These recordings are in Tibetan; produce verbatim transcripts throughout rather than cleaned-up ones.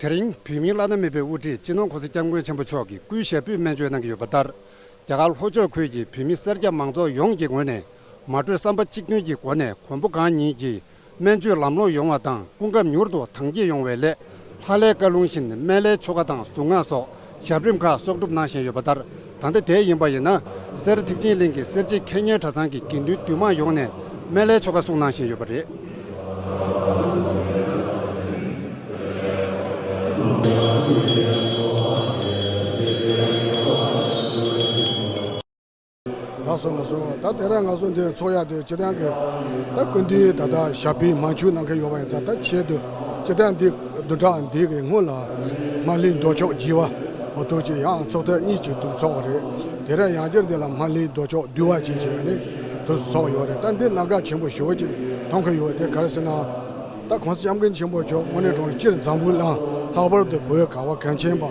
དེ་རིང་བོད་མིའི་བླ་ན་མེད་པའི་དབུ་ཁྲིད་སྤྱི་ནོར་༸གོང་ས་༸སྐྱབས་མགོན་ཆེན་པོ་མཆོག་གིས་སྐུའི་ཞབས་པུས་སྨན་བཅོས་གནང་གི་ཡོད་པ་ལྟར། རྒྱ་གར་ལྷོ་ཕྱོགས་ཁུལ་གྱི་བོད་མི་སེར་སྐྱ་མང་ཚོགས་ཡོངས་ཀྱི་ངོས་ནས་མ་གྲོས་བསམ་པ་གཅིག་མཐུན་གྱི་སྒོ་ནས་མགོན་པོ་གང་ཉིད་ཀྱི་སྨན་བཅོས་ལམ་ལྷོང་ཡོང་བ་དང་སྐུ་ཁམས་མྱུར་དུ་དྭངས་སྐྱེད་ཡོང་བའི་སླད། ལྷ་ལྷའི་བཀའ་ལུང་བཞིན་སྨན་བླའི་ཆོ་ག་དང་གཟུངས་སྔགས་སོགས་ཞབས་རིམ་ཁག་གསོག་སྒྲུབ་གནང་བཞིན་ཡོད་པ་ལྟར། ད་ལྟ་དེ་ཡིན་པ་ཡིན་ན། སེར་ཐེག་ཆེན་གླིང་གི་སེར་བྱེས་ཁེ་གཉེར་གྲྭ་ཚང་གི་དགེ་འདུན་འདུས་མང་ཡོངས་ནས་སྨན་བླའི་ཆོ་ག་གསུང་གནང་བཞིན་ཡོད་པ་རེད། ལགས་སོ་ལགས་སོ། ད་དེ་རིང་ང་ཚོ་འདི་ཚོགས་ཡ་དེ་སྤྱིར་བཏང་གི་ད་སྐུ་མདུན་ད་ལྟ་ཞབས་པུས་མ་འཁྱུད་གནང་མཁན་ཡོད་པ་ཡིན་ཙང་། ད་ཆེད་དུ་སྤྱིར་བཏང་འདི་བདུན་ཕྲག་འདི་གི་སྔོན་ལ་སྨན་བླའི་མདོ་ཆོག་བགྱིས་པ་འོ་ཐུགས་རྗེ་ཡང་ཚོགས་ཐེངས་གཉིས་ཅིག་ཐུགས་ཚོགས་པ་རེད། དེ་རིང་ཡང་བསྐྱར་འདི་ལ་སྨན་བླའི་མདོ་ཆོག་བསྡུས་པ་ཅིག་བྱས་ནས་ཐུགས་ཚོགས་ཡོད་རེད། ད་འདི་གནད་འགག་ཆེན་པོ་ཞེ་པོ་ཅིག་མཐོང་གི་ཡོད། དེ་ག་རེ་ཟེར་ན། ད་༸གོང་ས་༸སྐྱབས་མགོན་ཆེན་པོ་མཆོག་དངོས་གནས་དྲང་གནས་སྤྱིར་འཛམ་བུ་གླིང་ལྷག་པར་དུ་བོད་ཁ་བ་གངས་ཅན་པ་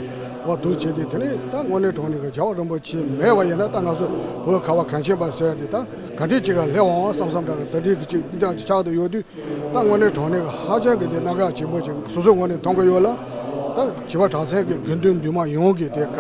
འོ་འདུག་བྱས་ཏེ། དེ་ནས་ད་དངོས་གནས་དྲང་གནས་ཀྱི་རྒྱལ་བ་རིན་པོ་ཆེ་མེད་པ་ཡིན་ན། ད་ང་ཚོ་བོད་ཁ་བ་གངས་ཅན་པ་ཟེར་ཡ་དེ་ད་ག་འདྲས་ཅིག་ག་སླེབས་འོང་བསམ་བསམ་འདྲ་གི་ད་འདྲས་ཀྱི་ཅིག་འདི་ལྟར་ཅིག་ཆགས་བསྡད་ཡོད་དུས། ད་དངོས་གནས་དྲང་གནས་ཀྱི་ཧ་ཅང་གི་དེ་གནད་འགག་ཆེན་པོ་ཅིག་སོ་སོའི་ངོས་ནས་མཐོང་གི་ཡོད་ལ། ད་བྱིས་པ་གྲྭ་ཚང་གི་དགེ་འདུན་འདུས་མང་ཡོངས་ཀྱིས་དེ་ག་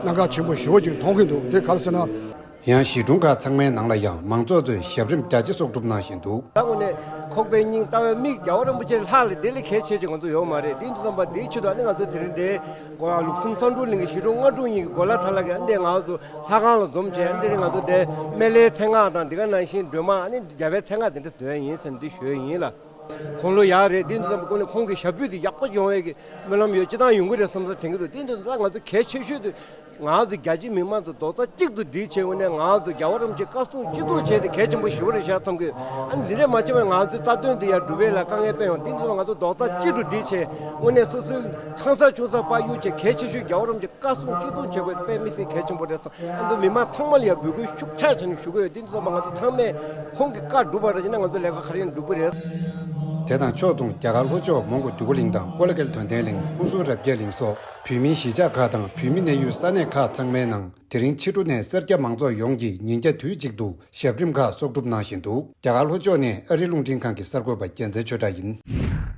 གནད་འགག་ཆེན་པོ་ཞེ་པོ་ཅིག་མཐོང་གི་འདུག་དེ་ག་རེ་ཟེར་ན། ཡང་གཞིས་གྲོང་ཁག་ཚང་མའི་ནང་ལ་ཡང་མང་ཚོགས་ཚོས་ཞབས་རིམ་རྒྱ་ཆེ་གསོག་སྒྲུབ་གནང་བཞིན་འདུག་ད་དངོས་གནས་ཁོག་པའི་སྙིང་ལྟ་བའི་མིག་རྒྱལ་བ་རིན་པོ་ཆེ་ལྷག་ལས་དེ་ལས་གལ་ཆེ་ཆེ་ང་ཚོ་ཡོད་མ་རེད། དེ་འདི་ཙམ་པ་དེའི་ཆེད་དུ་ཨ་ནི་ང་ཚོ་དེ་རིང་འདིར་གོ་ལུགས་གསུམ་རྩ་འགྲུབ་གླིང་གི་གཞིས་གྲོང་ལྔ་དྲུག་གཉིས་ཀྱི་གོ་ལ་ཐ་ལ་གི་ཨ་ནི་འདིར་ང་ཚོ་ལྷ་ཁང་ལ་འཛོམས་བྱས། ཨ་ནི་འདིར་ང་ཚོ་འདིར་སྨན་བླའི་མཚན་སྔགས་དང་དེ་ག་ནང་བཞིན་སྒྲོལ་མ་ཨ་ནི་རྒྱལ་བའི་མཚན་སྔགས་དེ་འདྲ་འདོན་ཡ་ཡིན་ཟེར་ནས་འདི་ཞུ་ཡ་ཡིན་ལ། དགུང་ལོ་ཡག་རེད། དེ་འདི་ཙམ་པ་ཁོང་ནས་ཁོང་གི་ཞབས་པུས་དེ་ཡག་པོ་ཡོང་བའི་གི་སྨོན་ལམ་ཡོད། སྤྱིར་བཏང་ཡོང་གི་རེད་བསམ་བསམ་དྲན་གི་འདུག་དེ་འདི་ཙམ་ང་ཚོ་གལ་ཆེ་ཤོས་དེ་ང་ཚོ་རྒྱ་ཆེ་མི་མང་ཚོ་རྡོག་རྩ་གཅིག་ཏུ་སྒྲིལ་བྱས། དངོས་གནས་ང་ཚོ་རྒྱལ་བ་རིན་པོ་ཆེའི་བཀའ་གསུང་སྤྱི་གཏོང་བྱས་ཏེ་གལ་ཆེན་པོ་ཞེ་པོ་རེད་ཤག་བསམ་གི། ཨ་ནི་འདི་འདྲས་མ་བྱས་པར་ང་ཚོའི་རྩ་དོན་དེ་ཡར་སྒྲུབ་པ་ལ་དཀའ་ངལ་དཔེ་ཡོང་། དེ་འདི་ཙམ་ང་ཚོ་རྡོག་རྩ་གཅིག་ཏུ་སྒྲིལ་བྱས། དངོས་གནས་སོ་སོའི་ཆང་ས་ཆུང་ས་ཕར་གཡུག་བྱས། གལ་ཆེ་ཤོས་རྒྱལ་བ་རིན་པོ་ཆེའི་བཀའ་གསུང་སྤྱི་གཏོང་བྱེད་དགོས་དཔེ་མི་སྲིད་གལ་ཆེན་པོ་རེད་བསམ། ཨ་ནི་མི་མང་ཚང་མ་ལ་ཡང་འབོད་སྐུལ་ཤུགས་ཆེ་བྱས་ནས་ཞུ་གི་ཡོད། དེ་འདི་ཚོ་མ་ང་ཚོ་ཚང་མས་ཁོང་གི་བཀའ་སྒྲུབ་པ་རེད་ཅེ་ན་ང་ཚོ་ལས་ཀ་ག་རེ་ཡིན་འགྲུབ་གི་རེད། དེ་དང་ཕྱོགས་མཚུངས། རྒྱ་གར་ལྷོ་ཕྱོགས་མོན་གྷོ་འདོད་རྒུ་གླིང་དང་ཀོ་ལི་གྷལ་དོན་ལྡན་གླིང་། ཧུན་སུར་རབ་རྒྱས་གླིང་སོགས་བོད་མིའི་གཞིས་ཆགས་ཁག་དང་བོད་མི་གནས་ཡུལ་ས་གནས་ཁག་ཚང་མའི་ནང་དེ་རིང་ཕྱི་དྲོ་ནས་སེར་སྐྱ་མང་ཚོགས་ཡོངས་ཀྱིས་ཉིན་རྒྱ་དུས་གཅིག་ཏུ་ཞབས་རིམ་ཁག་གསོག་སྒྲུབ་གནང་བཞིན་འདུག་རྒྱ་གར་ལྷོ་ཕྱོགས་ནས་ཨ་རི་རླུང་འཕྲིན་ཁང་གི་གསར་འགོད་པ་རྒྱལ་མཚན་ཆོས་གྲགས་ཡིན།